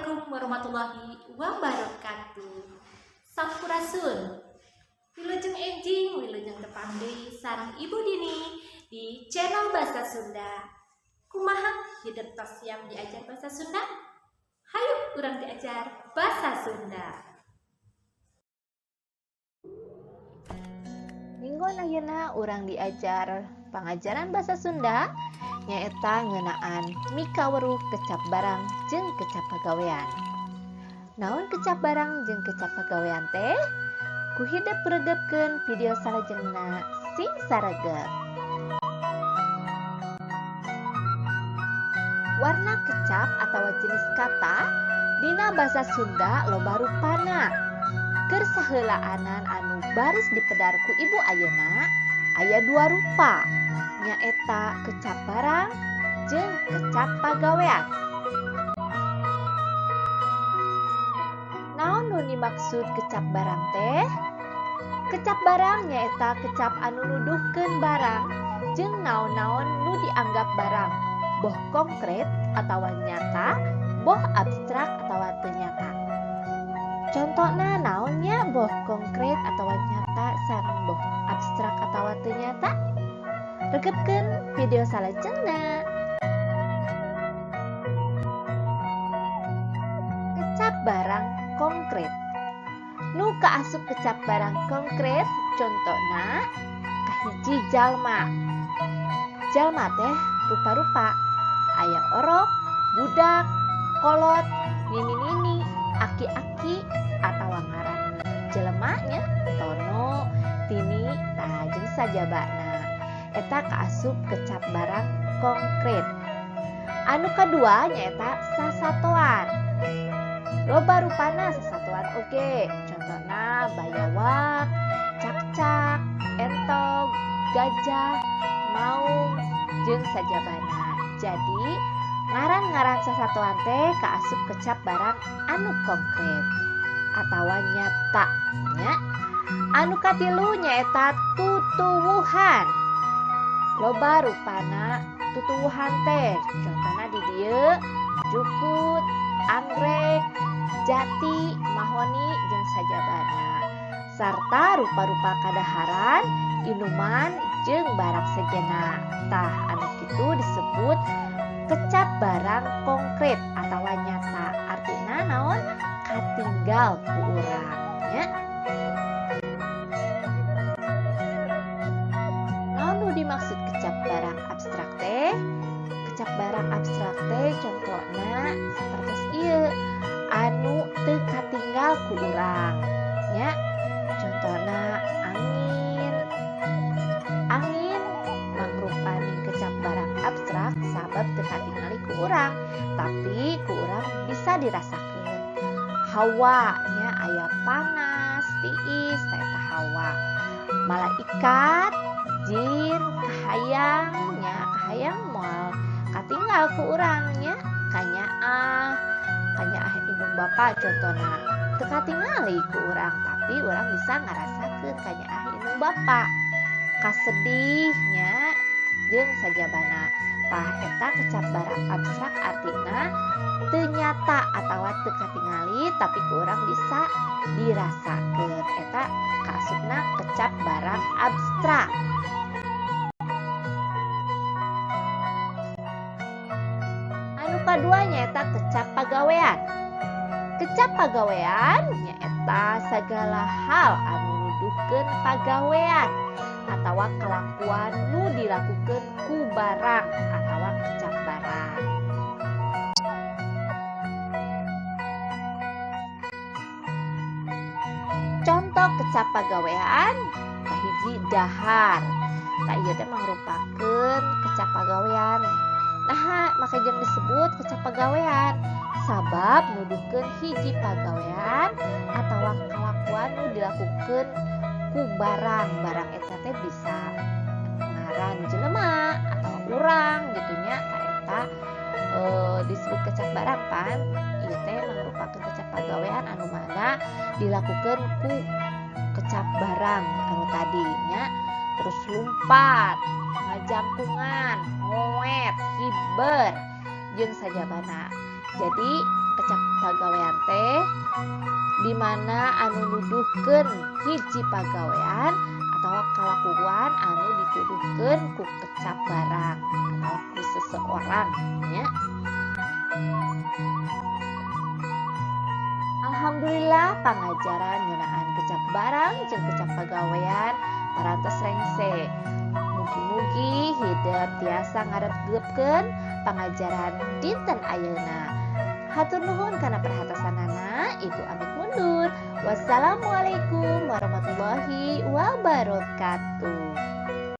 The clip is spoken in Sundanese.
Assalamualaikum warahmatullahi wabarakatuh. Sampurasun. Wilujeng enjing, wilujeng tepang deui sareng Ibu Dini di channel Bahasa Sunda. Kumaha, hidep tos siap diajar bahasa Sunda? Hayu urang diajar bahasa Sunda. Minggon ayeuna urang diajar pangajaran bahasa Sunda, nyaeta ngeunaan mikaweruh kecap barang jeung kecap pagawean. Naon kecap barang jeung kecap pagawean teh? Ku hidep regepkeun video salajengna, sing saregep. Warna kecap atau jenis kata dina bahasa Sunda loba rupana. Keur saheulaanan anu baris dipedar ku ibu ayeuna aya dua rupa, nyaeta kecap barang jeung kecap pagawean. Naon nu dimaksud kecap barang teh? Kecap barang nyaeta kecap anu nuduhkeun barang jeung naon-naon nu dianggap barang, boh konkret atawa nyata, boh abstrak atawa teu nyata. Contohna naon nya boh konkret atawa nyata sareng boh abstrak atawa teu nyata? Regepkeun video salajengna. Kecap barang konkret. Nu kaasup kecap barang konkret contohna kahiji, jalma. Jalma teh rupa-rupa, aya orok, budak, kolot, nini-nini, aki-aki, atawa ngaran jelema nya, Tono, Tini, tah, jeung sajabana. Eta kaasup kecap barang konkret. Anu kadua nyaeta sasatoan. Loba rupana sasatoan oge, contohna bayawak, cakcak, entog, gajah, maung, jeung sajabana. Jadi ngaran-ngaran sasatoan teh kaasup kecap barang anu konkret atawa nyata nya. Anu katilu nyaeta tutuwuhan. Loba rupana tutuwuhan teh, contohna di dieu jukut, anggrek, jati, mahoni, jeung sajabana, sarta rupa-rupa kadaharan, inuman, jeung barang sejenna. Tah, anu kitu disebut kecap barang konkret atawa nyata. Artina naon? Katinggal ku urang nya. Naon nu dimaksud kecap barang abstrak teh? Kecap barang abstrak teh contohna sapertos ieu, anu teu katinggal ku urang nya, contohna angin. Angin mangrupaning kecap barang abstrak sabab teu katingali ku urang, tapi ku urang bisa dirasakeun. Hawa nya, aya panas, tiis, tah, eta hawa. Malaikat, jin, kahayang nya, kahayang moal katinggal ku urang nya. Kanyaah, kanyaah indung bapa contohna, teu katingali ku urang, tapi urang bisa ngarasakeun kanyaah indung bapa. Kasedih nya, jeung sajabana. Tah, eta kecap barang abstrak, artina teu nyata atawa teu katingali, tapi ku urang bisa dirasakeun. Eta kaasupna kecap barang abstrak. Anu kadua nyaeta kecap pagawean. Kecap pagawean nyaeta sagala hal anu nuduhkeun pagawean atawa kalakuan nu dilakukeun ku barang atawa kecap barang. Contoh kecap pagawean kahiji, dahar. Tah, ieu teh mangrupakeun kecap pagawean. Nah, maka jeung disebut kecap pagawean sabab nuduhkeun hiji pagawean atawa kalakuan nu dilakukeun ku barang. Barang eta teh bisa ngaran jelema atau urang gitu nya. Tah, eta disebut kecap barang, pan ieu teh mangrupakeun kecap pagawean anu mana dilakukeun ku kecap barang anu tadinya. Terus lumpat, ngajangkungan, ngoet, hiber, jeung sajabana. Jadi kecap Kecap pagawean teh di mana anu nuduhkeun hiji pagawean atau kalakuan anu dituduhkeun ku kecap barang atau ku seseorang nya. Alhamdulillah, pangajaran ngeunaan kecap barang jeung kecap pagawean parantos rengse. Mugi-mugi hidep tiasa ngaregepkeun pangajaran dinten ayeuna. Hatur nuhun kana perhatosanana, Ibu amit mundur. Wassalamualaikum warahmatullahi wabarakatuh.